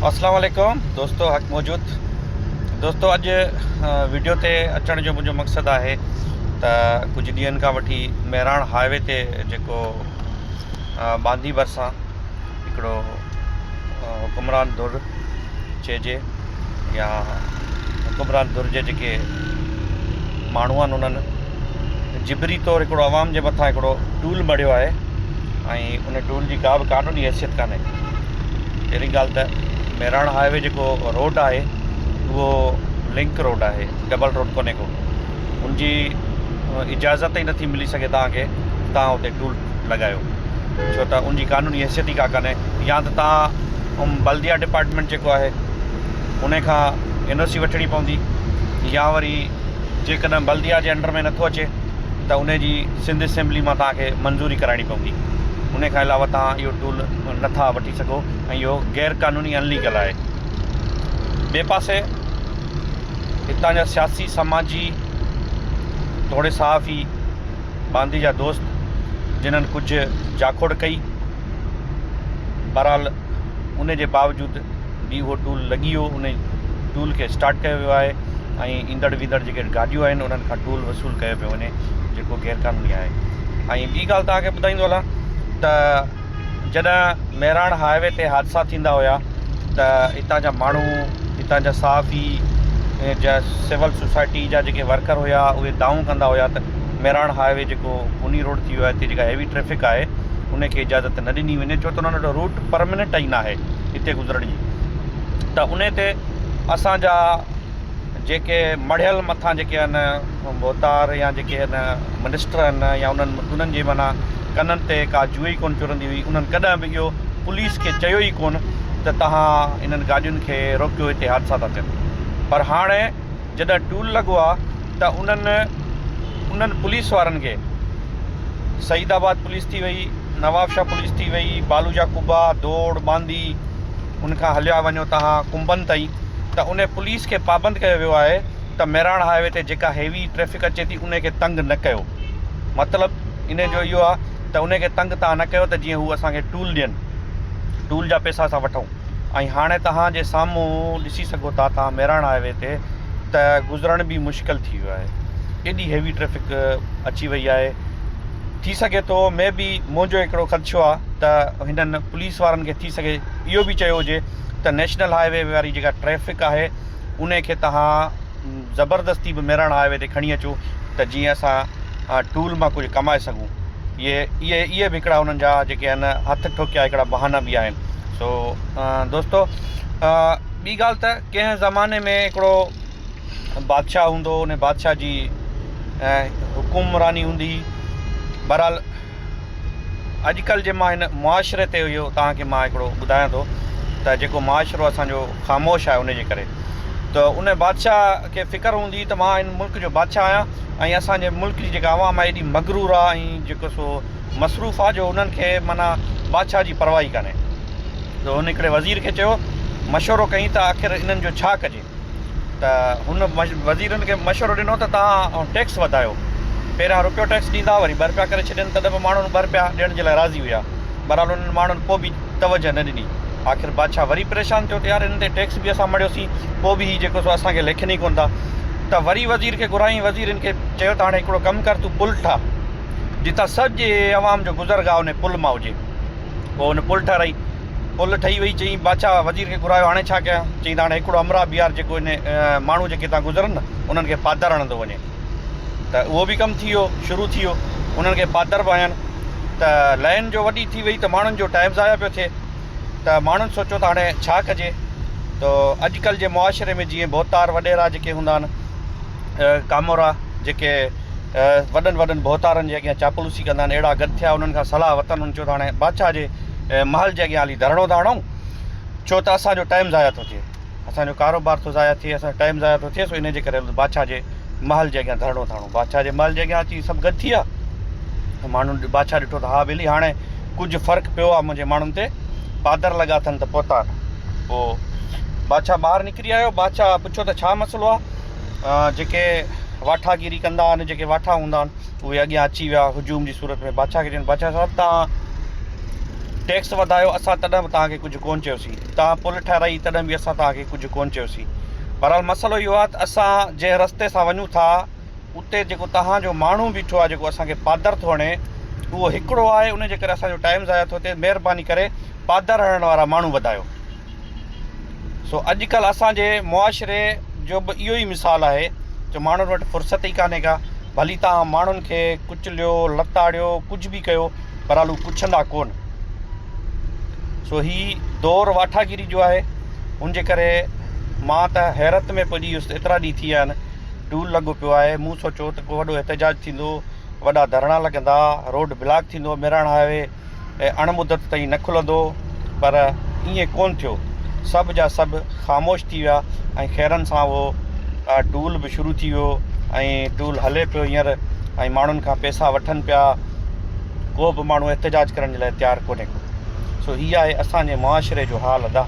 اسلام عليڪم دوستو حق موجود دوستو اڄ ويڊيو تي اچڻ جو منهنجو مقصد آهي ته ڪجهه ڏينهن کان وٺي مهراڻ هاء وي تي جيڪو ٻانڌي ڀرسان هڪڙو حڪمران ڌر چئجي يا حڪمران ڌر جي جيڪي ماڻهو آهن انهن جبري طور هڪڙو عوام جي مٿان هڪڙو ٽول مڙهيو آهي ۽ ان ٽول جي ڪا به قانوني حيثيت ڪانهي. پهرين ڳالهه ته مهراڻ هاء وي جيڪو روڊ آهي اهو لنڪ روڊ آهي ڊبل روڊ ڪونهي ڪو ان جي اجازت ئي نٿي ملي سگهي توهان کي توهان اتي ٽول لڳايو ڇو ته ان جي قانوني حيثيت ئي ڪا ڪانهي يا ته توهان بلديا ڊپارٽمينٽ جيڪو آهي ان کان اين او سي وٺڻي پوندي يا وري جيڪڏهن بلديا جي انڊر ۾ نٿو اچي ته ان جي سنڌ اسيمبلي مان توهان کي منظوري ڪرائڻي پوندي ان کان علاوه توهان اهو ٽول نٿا وٺي سگهو ۽ اهو غير قانوني ان ليگل آهي ٻئي پاسي هتان جا سياسي سماجي توڙي صحافي باندي جا دوست جنھن ڪجهه جاکوڙ ڪئي بهرحال ان جي باوجود به اهو ٽول لڳي ويو ان ٽول کي اسٽارٽ ڪيو ويو آهي ۽ ايندڙ ويندڙ جيڪي گاڏيون آهن انهن کان ٽول وصول ڪيو پيو وڃي جيڪو غير قانوني آهي ۽ ٻي ڳالهه توهان کي ٻڌائيندو هلان ته جڏهن مهراڻ هاء وي تي حادثا ٿيندا هيا ته هتان جا ماڻهو هتان جا صحافي جا سول سوسائٽي جا جيڪي ورڪر هيا اهي دانهون ڪندا هيا ته مهراڻ هاء وي جيڪو خوني روڊ ٿي ويو آهي هتي جيڪا هيوي ٽريفڪ آهي ان کي اجازت نه ڏني وڃي ڇو ته انهن وٽ روٽ پرمننٽ ئي ناهي هتي گذرڻ جي ته ان تي اسان جا جيڪي مڙهيل مٿان جيڪي آهن ڀوتار يا جيڪي آهن منسٽر آهن يا انهن انهن جي معنيٰ ڪنن تي ڪا جوئي ئي ڪونه چرندي هئي انهن ڪڏهن به اهو پوليس کي چيو ئي ڪونه ته توهان انهن گاڏين کي روڪيو هتي حادثا ٿا ٿين پر هاڻي جڏهن ٽول لڳو آهي ته انهن انهن پوليس وارن کي سعيد آباد پوليس ٿي وئي نوابشاهه پوليس ٿي وئي بالوجا قبا دوڙ ٻانڌي ان کان هليا وڃو توهان ڪنبن تائين ته ان پوليس کي پابند ڪيو ويو آهي ته مهراڻ هاء وي تي جيڪا هيوي ٽريفڪ اچي ٿي ان کي تنگ نه ڪيو مطلب ان جو اهو آهي ته ان کي تنگ توهان نه ڪيو ته جيئن هو اسان کي ٽول ڏين ٽول جا پيسا اسان وٺون ۽ هاڻي توهان جي سامهون ڏسي سگهو ٿا توهان مهراڻ هاء وي تي ته گذرڻ به مشڪل ٿي ويو آهي ايڏي هيوي ٽريفڪ اچي وئي آهي ٿي سگهي ٿو مي بي منهنجو هڪڙو خدشو آهي ته هنن پوليس وارن کي ٿي سگهي اهو به چيو هجي ته نيشنل هاء وي واري جيڪا ٽريفڪ آهي ان کي توهان زبردستي به مهراڻ هاء وي تي کڻي اچو ته جيئن اسان ٽول مان ڪجهه ڪمائي سگهون اهي اهي اهي به هڪڙا انهن جا جيڪي آهن هٿ ٺوڪيا هڪڙا بهانا به آهن سو دوستو ٻي ڳالهه ته ڪنهن زماني ۾ هڪڙو بادشاهه هوندو هو ان بادشاهه جي حڪمراني هوندي هئي بهرحال اڄڪلهه جي مان هن معاشري تي اهو توهان کي مان هڪڙو ٻڌايان ٿو ته جيڪو معاشرو اسانجو خاموش آهي ان جي ڪري ته ان بادشاهه کي فڪر هوندي ته مان هن ملڪ جو بادشاهه آهيان ۽ اسانجي ملڪ جي جيڪا عوام آهي ايڏي مغرور آهي ۽ جيڪو سو مصروف آهي جو انهن کي معنيٰ بادشاهه جي پرواهه ئي ڪانهي ته هن هڪڙي وزير کي چيو مشورو ڪيائين ته آخر انهن جو ڇا ڪجي ته هن وزيرن کي مشورو ڏنو ته توهان ٽيڪس وڌايو. پهريان رپيو ٽيڪس ڏيندا وري ٻه رپيا ڪري ڇڏين تڏهن به ماڻهن ٻه رپيا ڏيڻ جي لاء راضي هيا. بهرحال انهن ماڻهن پوء به توجهه نه ڏني. آخر بادشاهه وري پريشان ٿيو ته يار انهن تي ٽيڪس به اسان مڙهيوسين پوء به هي جيڪو سو اسان کي ليکين ئي ڪونه ٿا. ته وري وزير کي گهرايائين وزير هن کي چيو ته هاڻي هڪڙو ڪم ڪر تون پل ٺاهه جتان سڄي عوام جو گذرگاهه ان پل مان هجي. پوء هن پل ٺهرائي. پل ٺهي وئي، چيائين بادشاهه وزير کي گهرايو هاڻي ڇا ڪيان؟ چيائين ته هاڻي هڪڙو همراهه بيهار جيڪو ان ماڻهو جيڪي هتان گذرن نه انهن کي پادر هڻندو وڃي. ته اهو به ڪم ٿي ويو، شروع ٿي ويو. انهن کي پادر به هنيان ته لائين جو وڏي ٿي وئي ته ماڻهن جو ٽائيم ضايع پيو ٿئي ته ماڻهن سوچيو ته هاڻي ڇا ڪجي؟ ته اڄڪلهه جي معاشري ۾ جيئن ڀوتار وڏيرا جيڪي هوندا آهن ڪامورا جيڪي وڏن وڏن ڀوتارن جي اڳيان چاپلوسي ڪندا آهن اهڙا گڏ ٿيا انهن کان صلاح ورتن انهن چيو ته هاڻي بادشاهه جي محل جي اڳيان هلي ڌرڻو ٿا هڻون ڇو ته اسان جو ٽائيم ضايع ٿو ٿئي اسان جو ڪاروبار ٿو ضايع ٿئي اسان جو ٽائيم ضايع ٿو ٿئي سو ان جي ڪري بادشاهه جي محل جي اڳيان ڌرڻو ٿا هڻون بادشاهه جي محل جي اڳيان اچي سڀ گڏ ٿي ويا ماڻهن بادشاهه ڏٺو ته ها ٻيلي هاڻي ڪجهه فرق پيو آهي منهنجي ماڻهن تي پادر لڳا اٿن ته پهتا پوء بادشاهه ٻاهر نڪري آيو بادشاهه پڇيو ته ڇا مسئلو آهي جيڪي واٺاگيري ڪندا آهن جيڪي واٺا هوندا آهن اهي اڳيان اچي ويا هجوم جي صورت ۾ بادشاهه کي چون بادشاهه صاحب توهان ٽيڪس وڌايو اسان تڏهن به توهان کي ڪجهه ڪونه چيوسين، توهان پل ٺهرائي تڏهن به اسان توهان کي ڪجهه ڪونه چيوسين. بهرحال مسئلو اهو آهي ته اسان جنهن رستي سان وڃون ٿا اتي جيڪو توهان جو ماڻهو بيٺو آهي جيڪو اسان کي پادر ٿو هڻي اهو هڪڙو آهي ان جي ڪري اسان جو ٽائيم ضايع ٿو ٿئي مهرباني ڪري پادر هڻڻ وارا ماڻهو وڌايو. سو اڄڪلهه اسان جي معاشري جو به اهو ئي مثال آهي جو ماڻهن وٽ فرصت ئي ڪانهي ڪا ڀلي توهان ماڻهن کي ڪچليو لتاڙيو ڪجهه به ڪيو بهرحال هو ڪڇندا ڪونه سو هي دور واٺاگيري جو آهي ان جي ڪري مان ته حيرت ۾ پئجي ويس ايترا ڏينهن ٿي ويا آهن ٽول لڳو پيو آهي مون سوچيو ته ڪو وڏو احتجاج ٿيندو وڏا ڌرڻا لڳندا روڊ بلاڪ ٿيندو ميراڻ هاء وي ۽ اڻ مدت تائين نه کلندو پر ائين ڪونه ٿيو. سڀ جا سڀ خاموش ٿي ويا ۽ خيرن سان اهو ٽول به شروع ٿي ويو ۽ ٽول هلي پيو هينئر ۽ ماڻهن کان پئسا وٺن پيا ڪو به ماڻهو احتجاج ڪرڻ جي لاء تيار ڪونهي ڪو. سو هي آهي اسان جي معاشري جو حال ادا.